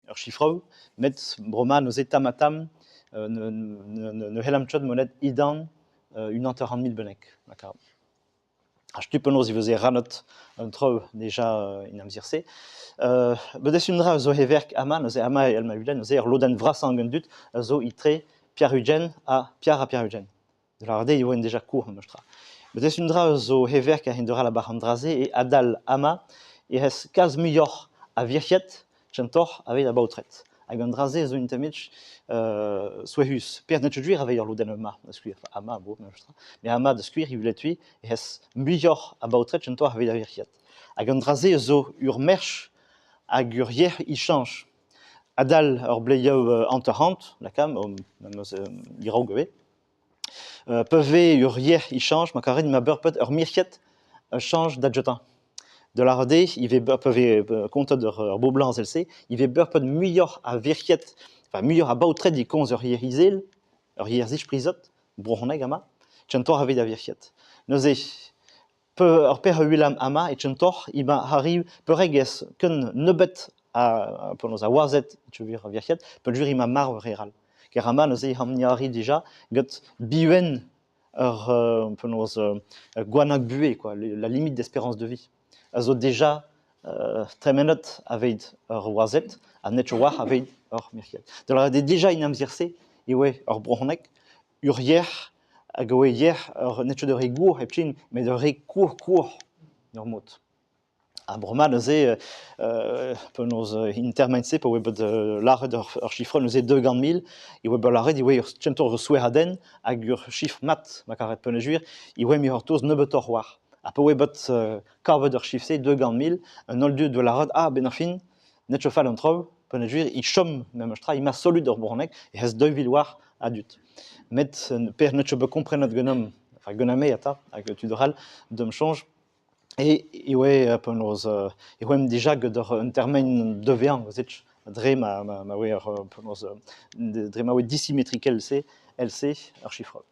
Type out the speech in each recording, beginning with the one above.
Ur sifroù, met bremañ neuze tamm-ha-tamm ne c'hellamp ket monet edan un 50 000 bennak. Lakaat. Ha setu penaos e veze rannet an traoù deja en amzer-se. Bet eus un dra zo heverk amañ, neuze amañ el ma ulen, neuze ur lodenn vrasañ gant dud a zo etre Pierre-Ugent ha Pierre ha Pierre-Ugent. Da lavaret eo e oant deja kour memes tra. Bet eus un dra zo heverk a-hend-all a-bar an dra-se e adal amañ e rez kalz muioc'h a virc'hied kentoc'h aveit a baotred. Hag an dra-se zo un tammig souezhus. Per n'eo ket gwir aveit ur lodenn amañ, da skouer. Amañ, bo, memes tra. Met amañ, da skouer, ivelet-hui, e rez muioc'h a baotred kentoc'h aveit a virc'hied. Hag an dra-se zo ur merch hag ur yec'h e chañch. Adal ur bleioù 50, lakaomp, memes a-raok ivez. Pa vez ur yec'h e chañch, ma karit ma beurpet ur mirc'hied a chañch da jotañ. Da lâret eo e vez pa vez kontet ur boblañs evel-se, e vez beurpet muioc'h a virc'hied, enfin muioc'h a baotred e komz ur yer izel, ur yer zisprizet, brezhoneg amañ, kentoc'h evit a virc'hied. Neuze, ur pec'h a welan amañ e kentoc'h emañ arriv peuregezh ken nebeut a penaos a wazed teu ar virc'hied peogwir emañ marv ar re all. Ker amañ neuze am arri dija get bihan ur penaos gwanag buhez quoi, la limite d'espérance de vie a zo deja tremenet aveit ur wazed ha net a-walc'h aveit ur mirc'hied. Da lavaret eo dija en amzer-se e oa ur brezhoneg ur yer hag a oa yer ur n'eo ket ur re gour hepken met ur re kour-kour ur mod. Ha bremañ neuze penaos in termen-se pa oa bet lâret ur chifr neuze 200 000 e oa bet lâret e oa ur kentoc'h ur souezhadenn hag ur chifr mat ma karet peogwir e oa muioc'h nebeutoc'h war. Ha pa oa bet kavet ur chifr-se 200 000 an holl dud 'oa lâret ah 'benn ar fin n'eo ket fall an traoù peogwir e chom memes tra emañ solut ur brezhoneg e c'hez 2000 war a dud. Met per n'eo ket bet komprenet ganeomp, enfin ganeomp-me atav hag tud arall d'am soñj E e oe penaos e oemp dija gant un termen devezañ gozit dre ma ma oe ur penaos dre ma oe disimetrikel-se èl-se ur chifr.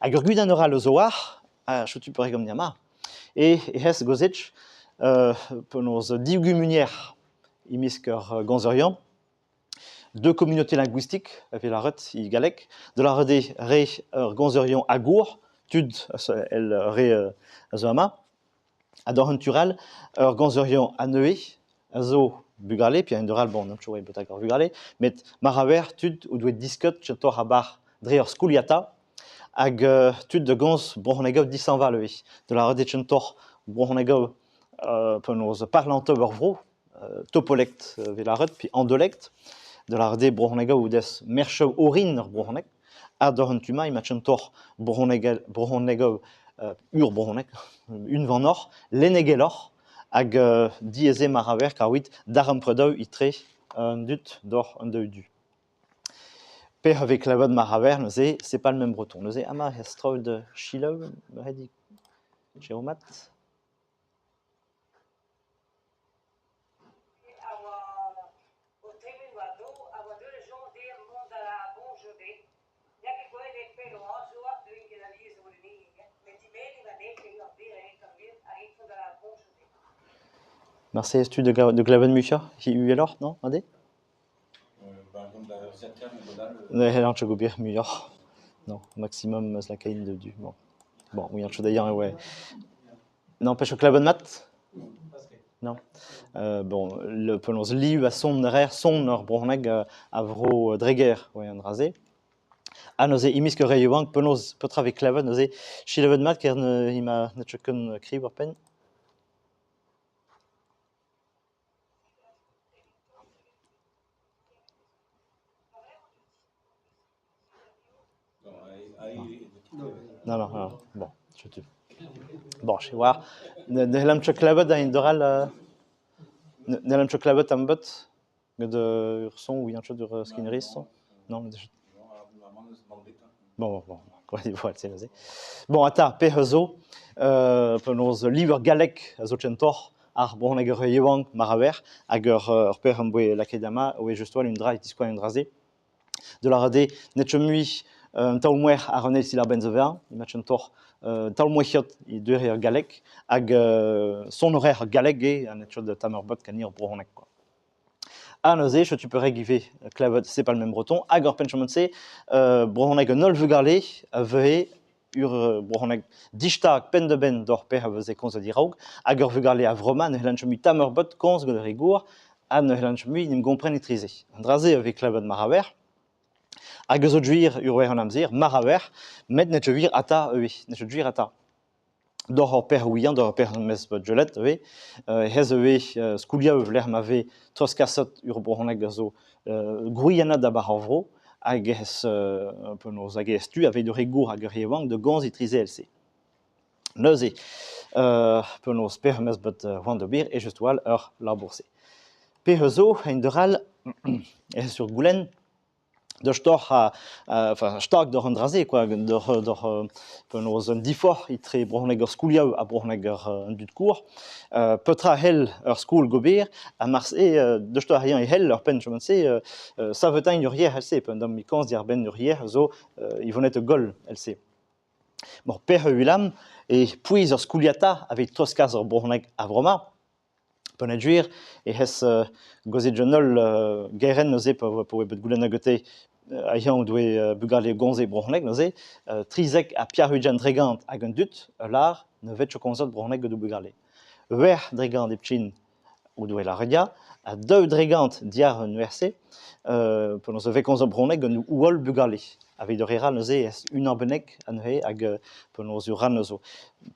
Hag ur gudenn all eus oar, ha setu perak omp ma, e hez gozit penaos div gumunier e-mesk ur gonzerion, deux communautés linguistiques a vez lâret e galleg, da lâret eo re ur gonzerion a-gour, tud el re a zo amañ, ha doc'h un tu all ur gonzerion a-nevez a zo bugale, pe a-hend-all bon, n'on ket betek ar vugale, met mar a ver tud o doa disket kentoc'h a-bar dre ur skoliata hag tud da gomz brezhoneg dishañval ivez, da lâret eo kentoc'h brezhoneg penaos parlantoù ur vro, topolekt vez lâret, pe andolekt, da lâret eo brezhoneg o dez merchoù orin ur brezhoneg, ha doc'h an tu-mañ emañ kentoc'h brezhonegoù ur brezhoneg, unvanoc'h, lennegeloc'h, hag diaes eo mar a verk evit darempredoù etre an dud doc'h an daou du. Pec'h a vez klevet mar a ver neuze, c'est pas le même breton. Neuze amañ e stroll da selaou, Jérôme A oa o tremen war-dro a oa deuet da soñj dezhañ mont da Boñjobe. N'eo ket gwelet pell oa, zo deuet ket alies o lenn met dibennet anezhe ur berr hag e da Boñjobe. Marse ez-tu da da glevet muioc'h uheloc'h, non, Ade? Ne c'hellan ket ober muioc'h. Non, maximum eus lakain da du. Bon, bon oui, d'ailleurs, ouais. N'empêche klevet mat? Non. Bon, le penaos liv a son rer son ur brezhoneg a vro Dreger, ouais, an dra-se. Ha neuze, e-mesk ur re yaouank, penaos petra vez klevet neuze selaouet mat ker ne ema ne ket ken kriv ar penn. Non, non, non, bon, setu. Bon, je war. Ne n'hellan ket klevet a-hend-arall ne n'hellan ket klevet tamm ebet met ur son ouian ket ur skinris son. Non, Bon, bon, bon, c'est neuze. Bon, ata, pec'h a zo, penaos liv ur galleg a zo kentoc'h ar brezhoneg ur yaouank mar a ver, hag ur pec'h am boa lakaet amañ, oe just un dra e tiskoa un dra-se. De la eo n'eo ket mui un taol-mouezh àr an eil silabenn zo vezañ, emañ kentoc'h taol-mouezhiot e doare ar galleg hag sonorer galleg eo ha n'eo ket tamm ur bot kaniñ ur brezhoneg kwa. Ha neuze, setu peurreg ivez klevet c'est pas le même breton, hag ur penn-se, brezhoneg an holl vugale a vehe ur brezhoneg distag penn-da-benn d'hor pezh a veze komzet diraok, hag ur vugale a vremañ ne c'hellent mui tamm ur bot komz gant ur re gour, ha ne c'hellent mui en em gompren etreze. An dra-se a vez klevet mar a-wec'h, hag eus o gwir ur wech an amzer, mar a-wec'h, met n'eo ket gwir ata ivez, n'eo ket gwir ata. Doc'h ur pec'h ouiañ, doc'h ur pec'h mes gwelet ivez, hezh ivez skouliañ lec'h ma vez treuzkaset ur brezhoneg a zo gwriennet a-barzh ar vro hag ez penaos hag ez tu aveit ur re gour hag ur re yaouank da gomz etreze èl-se. Neuze penaos pec'h 'm eus bet c'hoant d'ober e just a-walc'h ur labour-se. Pec'h zo en deur all ez ur goulenn Deus-doc'h enfin stag doc'h an dra-se quoi, doc'h doc'h penaos un diforc'h etre brezhoneg ur skoliaou ha brezhoneg an dud kour. Petra a c'hell ur skol gober ha marse deus-doc'h eñ e c'hell ur penn chom-se savetein ur yer èl-se, pa dam ikañs diàr-benn ur yer zo Yvonnette Goll èl-se. Bon, pec'h Ulam e pouez ur skoliata aveit treuzkas ur brezhoneg a-vremañ. Peogwir ec'h gozet an holl gerent neuze pa oa bet goulennet gante a-hiziv o doe bugale gomzet brezhoneg neuze, 73% ag an dud a lâr ne vez ket komzet brezhoneg gant o bugale. 8% hepken o doe lâret ya, ha 2% diàr an werz-se penaos e vez komzet brezhoneg gant o holl bugale. Aveit ur re all neuze ez unan bennak anezhe hag penaos ur rann zo.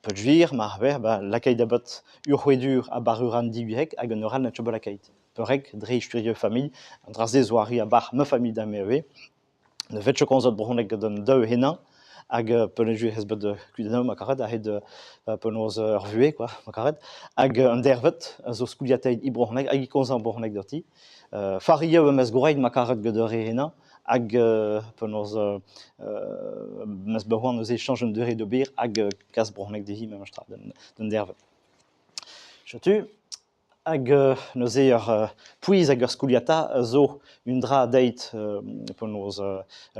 Peogwir mar bez ba lakait da bot ur c'hwedur a bar ur rann diwezhek hag un ur rann a chom lakait. Peurrek dre sturio familh, an dra-se zo arri a-bar ma familh da me ivez. Ne vet ket komzet brezhoneg gant an daou henañ hag penaos ez bet kudennoù ma karet a-hed penaos ur vuhez quoi ma karet hag an dervet a zo skoliataet e brezhoneg hag e komz ar brezhoneg ganti. Farioù am eus gwraet ma karet gant ur re henañ hag penaos 'm eus bet c'hoant neuze chañj an doare d'ober hag kas brezhoneg dezhi memes tra d'an dervet. Setu hag neuze ur pouez hag ur skoliata zo un dra deit penaos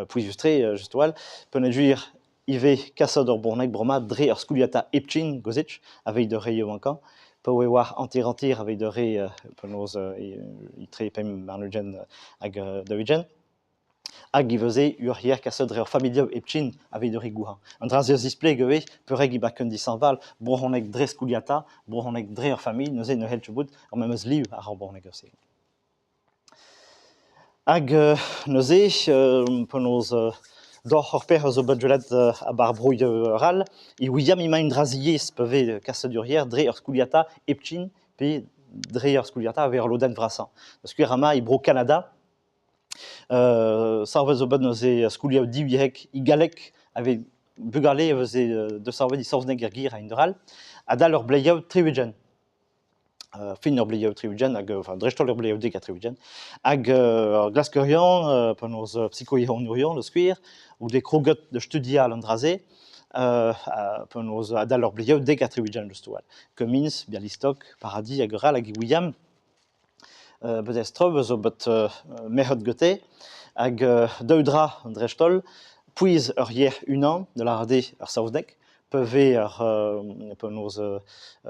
pouezus-tre just a-walc'h peogwir ivez kaset ur brezhoneg bremañ dre ur skoliata hepken gozig aveit ur re yaouankañ pa oe war hanter-hanter aveit ur re penaos etre pemp warn-ugent hag 40. Hag ivez ur yer kaset dre ur familhoù hepken aveit ur re gouhañ. An dra-se a zispleg ivez peurreg e bak un dishañval brezhoneg dre skoliata, brezhoneg dre ur familh, neuze ne c'hell ket bout ar memes liv àr ar brezhoneg-se. Hag neuze penaos doc'h ur pec'h a zo bet gwelet a-bar broioù arall, e ouiamp emañ un dra ziaes pa vez kaset ur yer dre ur skoliata hepken pe dre ur skoliata a vez ur lodenn vrasañ. Da skouer amañ e Bro-Kanada, savet zo bet neuze skoliaou divyezhek e galleg a vez bugale a veze desavet e saozneg er gêr a-hend-all, adal ur blezioù 60. Fin ur blezioù 60 hag enfin dreist-holl ur blezioù 70. Hag ar glaskerion, penaos psikoyezhonourion da skouer, o dez kroget da studial an dra-se, penaos adal ur blezioù 70 just a-walc'h. Cummins, Bialystok, Paradis hag ur all hag William Bet strob zo bet merc'hed gante hag daou dra dreist-holl, pouez ur yer unan, da lâret eo ar saozneg, pa vez ar penaos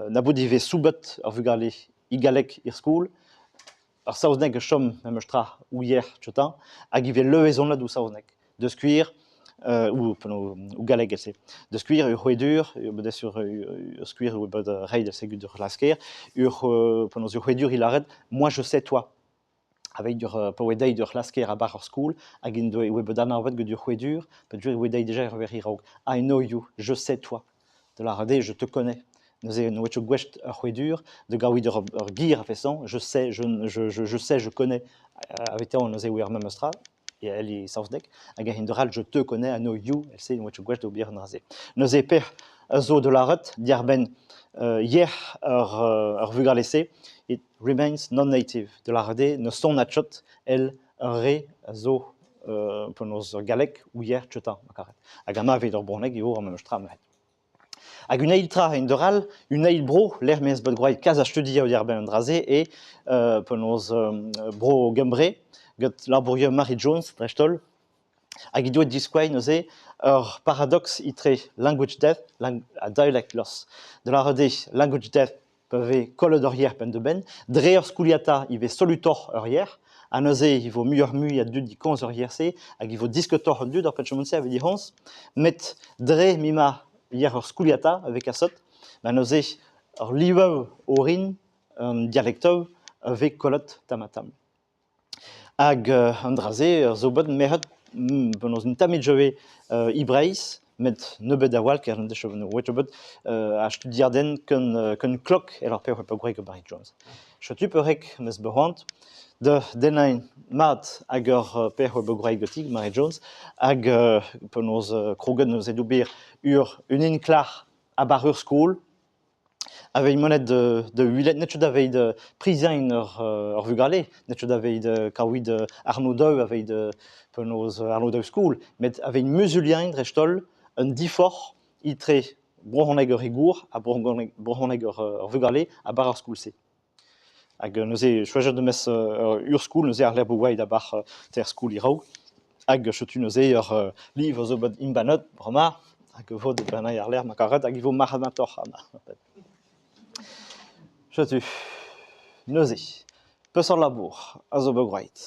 na bout ivez soubet ar vugale e galleg er skol, ar saozneg a chom memes tra ouier tiotañ hag ivez levezonet ouzh saozneg. Da skouer, ou ou galleg e-se. Da skouer, ur c'hwedur, bet ur skouer eo bet reiñ da segout ur c'hlasker, ur penaos ur c'hwedur il lâret moi je sais toi. Aveit ur pa oa deit ur c'hlasker a-bar ur skol hag en doe oa bet anavet gant ur c'hwedur, peogwir e oa deit dija ur wech a-raok. I know you, je sais toi. Da lâret eo je te connais. Neuze ne oa ket gwech ur c'hwedur da gaout ur gir a-feson, je sais, je, je, je, je sais, je connais. Avetañ neuze e oa ar memes tra. El e saozneg, hag a-hend-all je te connais, I know you, el-se ne oa ket gwech d'ober an dra-se. Neuze pec'h a zo da lâret diàr-benn yer ur vugale-se, it remains non-native, da lâret eo ne sonat ket èl ur re a zo penaos galleg ouier tiotañ, ma karet. Hag amañ evit ur bronneg eo ar memes tra neuze. Hag un eil tra en deur all, un eil bro, lec'h m'ez bet gwraet kalz a studioù diàr-benn an dra-se, eo penaos bro Gembre, get labourioù Mary Jones dreist-holl, hag he doa diskouez neuze ur paradoks etre language death ha dialect loss. Da lâret eo language death pa vez kollet ur yer penn-da-benn, dre ur skoliata e vez solutoc'h ur yer, Ha neuze e vo muioc'h-mui a dud e komz ur yer-se hag e vo disketoc'h an dud ar penn-se a vez dic'homz. Met dre m'emañ yer ur skoliata a vez kaset, ba neuze ur liv orin, un dialektoù a vez kollet tamm-ha-tamm. Hag an dra-se zo bet merc'hed penaos un tammig ivez e Breizh, met nebeut a-walc'h en deus bet ar studiadenn ken klok evel ar pezh oa gwreg Barry Jones. Setu perak 'm eus bet c'hoant da dennañ mat hag ur pezh oa bet gwreg ganti, Mary Jones, hag penaos kroget neuze d'ober ur un enklac'h a-bar ur skol Aveit monet da welet n'eo ket aveit priziañ ur vugale, n'eo ket aveit kaout arnodoù aveit penaos arnodoù skol, met aveit muzuliañ dreist-holl un diforc'h etre brezhoneg ur rigour ha brezhoneg ur vugale a-barzh ar skol-se. Hag neuze choazet em eus ur skol neuze ar lec'h 'bo da-barzh teir skol e-raok. Hag setu neuze ur livr zo bet embannet bremañ hag e vo da bennañ ar lec'h ma karet hag e vo marc'hadmatoc'h amañ. Setu neuze peseurt labour a zo bet graet?